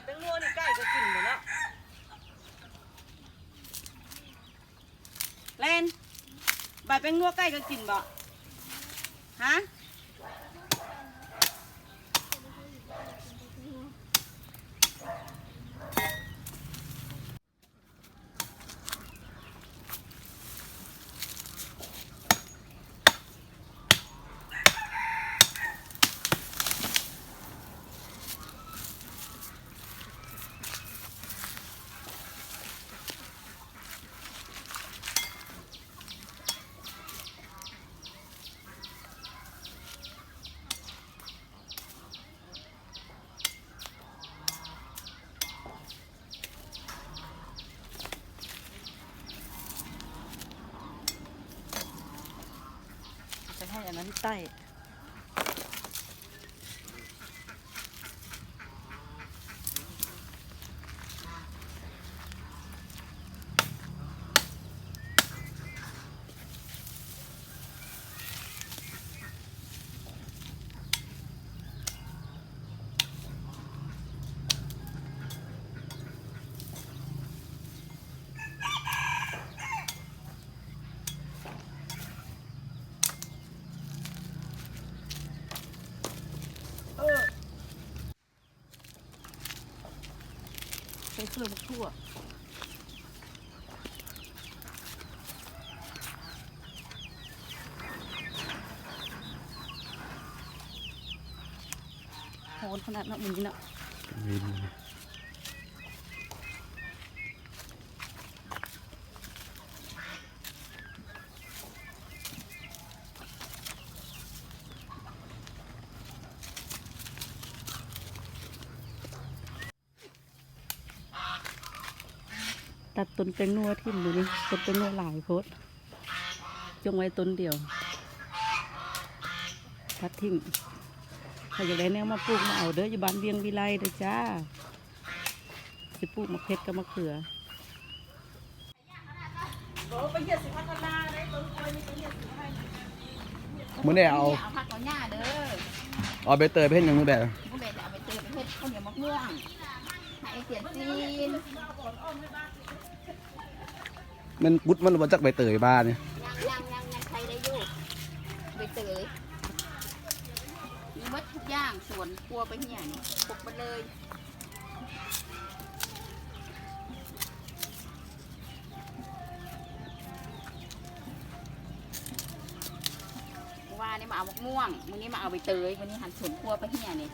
ແປ້ງນົວນີ້ໄກ່ກໍກິນບໍ່ເນາະ ແລ່ນ ໃບແປ້ງນົວໄກ່ກໍກິນບໍ່ ຮະ? ຈະໃຫ້ອັນນັ້ນໄຕ້. ໃສ່ເຄື່ອງໝາກຖົ່ວ ຮ້ອນຂະໜາດເນາະມື້ນີ້ເນາະ. ຕັດຕົ້ນແປ້ງນົວຖິ້ມມື້ນີ້ ຕົ້ນແປ້ງນົວຫຼາຍໂພດ ຈົ່ງໄວ້ຕົ້ນດຽວ ຕັດຖິ້ມ. ໃຜຢາກໄດ້ແນວມາປູກມາເອົາເດີ ຢູ່ບ້ານວຽງວິໄລເດີຈ້າ ຊິປູກໝາກເຜັດກັບໝາກເຂືອ. ມື້ນີ້ເອົາ ເອົາຜັກເອົາຫຍ້າເດີ ເອົາໃບເຕີຍໄປເຮັດຫຍັງມື້ແບບ ມື້ແບບເອົາໃບເຕີຍໄປເຮັດເຂົ້າໜຽວໝາກມ່ວງ ໃຫ້ໄອ້ຕຽນຊີນ. ແມ່ນກຸດມັນບໍ່ຈັກໃບເຕີຍບ້ານີ້ ຍັງ ຍັງ ຍັງ ຍັງໃຊ້ໄດ້ຢູ່ ໃບເຕີຍ ມີໝົດທຸກຢ່າງ ສວນຄົວໄປເຮຍນີ້ ຄົບໝົດເລີຍ. ມື້ວານນີ້ມາເອົາໝາກມ່ວງ ມື້ນີ້ມາເອົາໃບເຕີຍ ມື້ນີ້ຫັ້ນສວນຄົວໄປເຮຍນີ້.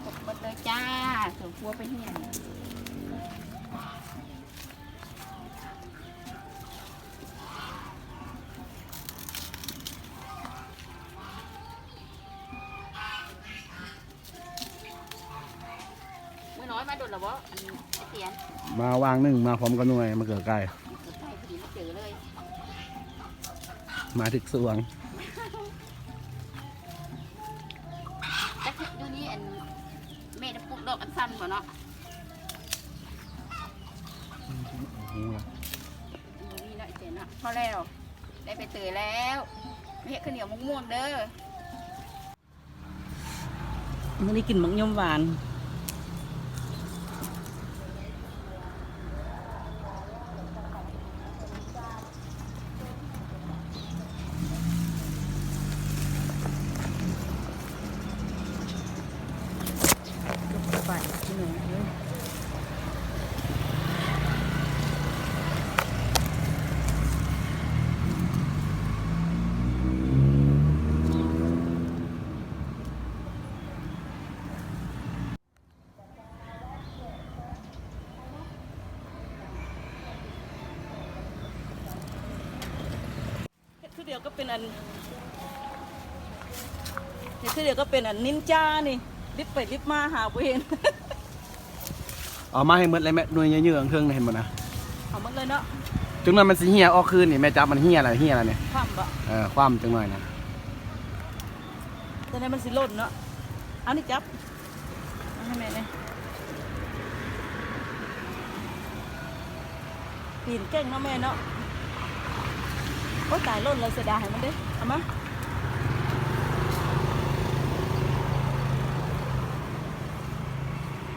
ຄົບໝົດເລີຍຈ້າ ສວນຄົວໄປເຮຍ. ມື້ນ້ອຍມາດົນແລ້ວບໍ່ ອັນໄອ້ຕຽນ? ມາວາງໜຶ່ງ ມາພ້ອມກັບໜ່ວຍມະເຂືອໄກ່ ມະເຂືອໄກ່ ພໍດີມາເຈີເລີຍ ມາຖືກຊ່ວງ. ຈັກເຮັດຢູ່ນີ້ ອັນແມ່ຈະປູກດອກອັນສັ້ນບໍ່ເນາະ? ບໍ່ມີເນາະ ເຈັນເນາະ. ພໍແລ້ວ ໄດ້ໃບເຕີຍແລ້ວ ມາເຮັດເຂົ້າໜຽວໝາກມ່ວງເດີ. ມື້ນີ້ກິນໝາກຍົມຫວານ. ໄປພີ່ນ້ອງເອີຍ. ເຮັດຄືດຽວກໍເປັນອັນ ເຮັດຄືດຽວກໍເປັນອັນນິນຈານີ້ ລິບໄປລິບມາຫາບໍ່ເຫັນ. ເອົາມາໃຫ້ໝົດເລີຍແມ່ ໜ່ວຍເຫຍື້ອໆເທິງນີ້ ເຫັນບໍ່ນະ? ເອົາໝົດເລີຍເນາະ. ຈັກໜ່ອຍມັນຊິເຫ່ຍອອກຄືນນີ້ ແມ່ຈັບມັນເຫ່ຍແລ້ວ ເຫ່ຍແລ້ວນີ້. ຄວ່ຳບໍ່? ເອີ ຄວ່ຳຈັກໜ່ອຍນະ. ຈັ່ງໃດມັນຊິຫຼົ່ນເນາະ. ເອົານີ້ຈັບ ເອົາໃຫ້ແມ່ແດ່. ປີນເກັ່ງເນາະແມ່ເນາະ. ໂອ້ຍ ຕາຍ ຫຼົ່ນແລ້ວ ເສຍດາຍໃຫ້ມັນເດ້. ເອົາມາ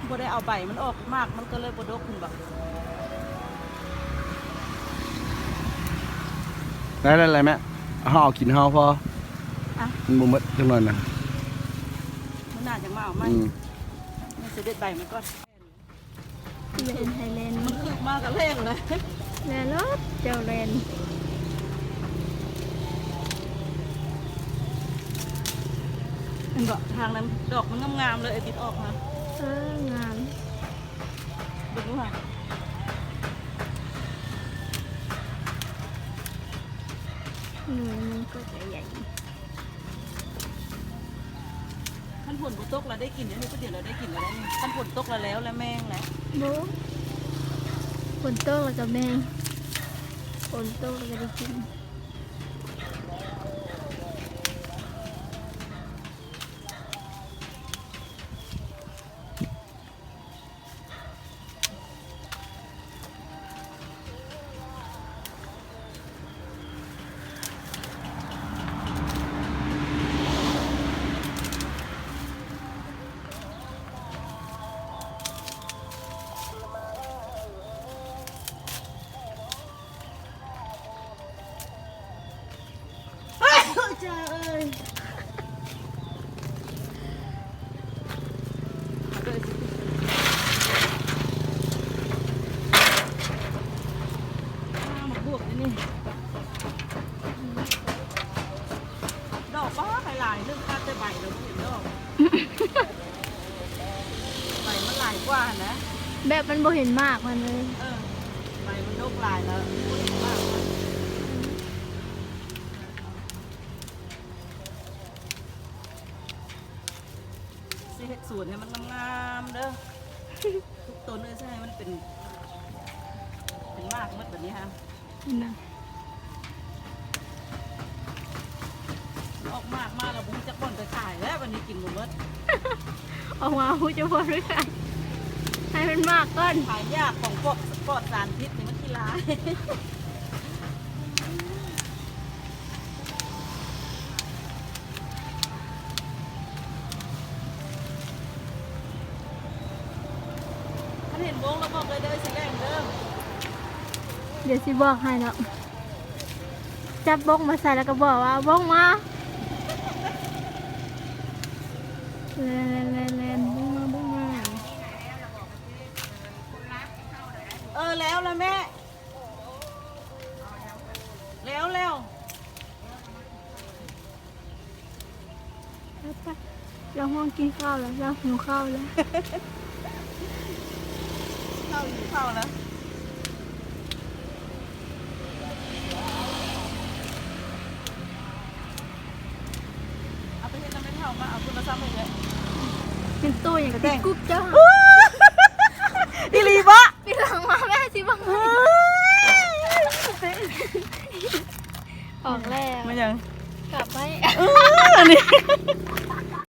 ບໍ່ໄດ້ເອົາໃບມັນອອກ ໝາກມັນກໍເລີຍບໍ່ດົກ ເຫັນບໍ່? ໄດ້ແລ້ວແຫຼະແມ່ ເຮົາເອົາກິນເຮົາພໍ. ອ່ະ ມັນບໍ່ໝົດຈັກໜ້ອຍນະ ມື້ໜ້າຈັ່ງມາເອົາໃໝ່. ອືມ ແມ່ຊິເດັດໃບມັນກ່ອນ. ແລ່ນໃຫ້ແລ່ນ ມັນຄືມາກໍແລ່ນແຫຼະ. ແລ່ນໂລດ ເຈົ້າແລ່ນ. ເຫັນບໍ່ ທາງນັ້ນດອກມັນງາມໆເລີຍ ເອີຍ ບິດອອກມາ. ເອີ ງາມ ເບິ່ງດູຫາ. ໜ່ວຍມັນກໍຈະໃຫຍ່. ຄັນຝົນບໍ່ຕົກລະໄດ້ກິນ ອັນນີ້ກໍດຽວລະໄດ້ກິນລະໄດ້ນີ້. ຄັນຝົນຕົກລະແລ້ວ ລະແມງແຫຼະ. ບໍ່ ຝົນຕົກລະກະແມງ ຝົນຕົກລະກະໄດ້ກິນ. ຈ້າເອີຍ ມາເດີຊິ ມາບວກນີ້ ດອກບໍ່ຄ່ອຍຫຼາຍ ເລື່ອງຂາດແຕ່ໃບແລ້ວບໍ່ເຫັນດອກ. ໃບມັນຫຼາຍກວ່າຫັ້ນນະ ແບບມັນບໍ່ເຫັນໝາກມັນເລີຍ. ເອີ ໃບມັນດົກຫຼາຍແລ້ວບໍ່ເຫັນໝາກມັນ. ຊິເຮັດສວນໃຫ້ມັນງາມໆເດີ ທຸກຕົ້ນເອີຍ ຊິໃຫ້ມັນເປັນ ເປັນໝາກໝົດບາດນີ້ຫັ້ນ. ນະ ອອກໝາກມາແລ້ວບໍ່ຮູ້ຈັກບ່ອນໄປຂາຍແລ້ວ ບາດນີ້ກິນບໍ່ໝົດ. ອອກມາບໍ່ຮູ້ຈັກບ່ອນໄປຂາຍ ໃຫ້ມັນໝາກກ່ອນ. ຂາຍຍາກ ຂອງປອດ ປອດສານພິດນີ້ມັນຂີ້ລ້າຍ. ຄັນເຫັນວົງແລ້ວບອກເລີຍເດີ ຊິແລ່ນເດີ. ດຽວຊິບອກໃຫ້ເນາະ ຈັບບົກມາໃສ່ແລ້ວກໍບອກວ່າບົກມາ ແລ່ນໆໆໆ ບົກມາ ບົກມາ. ເອີ ແລ້ວລະແມ່ ແລ້ວ ແລ້ວ. ໄປໆ ລາວຮ້ອງກິນເຂົ້າແລ້ວ ລາວຫິວເຂົ້າແລ້ວ ເຂົ້າຫິວເຂົ້າແລ້ວ. ເອົາໄປເຮັດນຳແມ່ເຖົ້າ ມາເອົາໂທລະສັບໃຫ້ເອື້ອຍ. ເປັນໂຕຫຍັງ ຕິດກຸບເຈົ້າ. ອີ່ຫຼີບໍ? ປີຫຼັງມາແມ່ຊິບັງ ອອກແລ້ວ. ແມ່ນຫຍັງ? ກັບໄວ້. ເອີ ອັນນີ້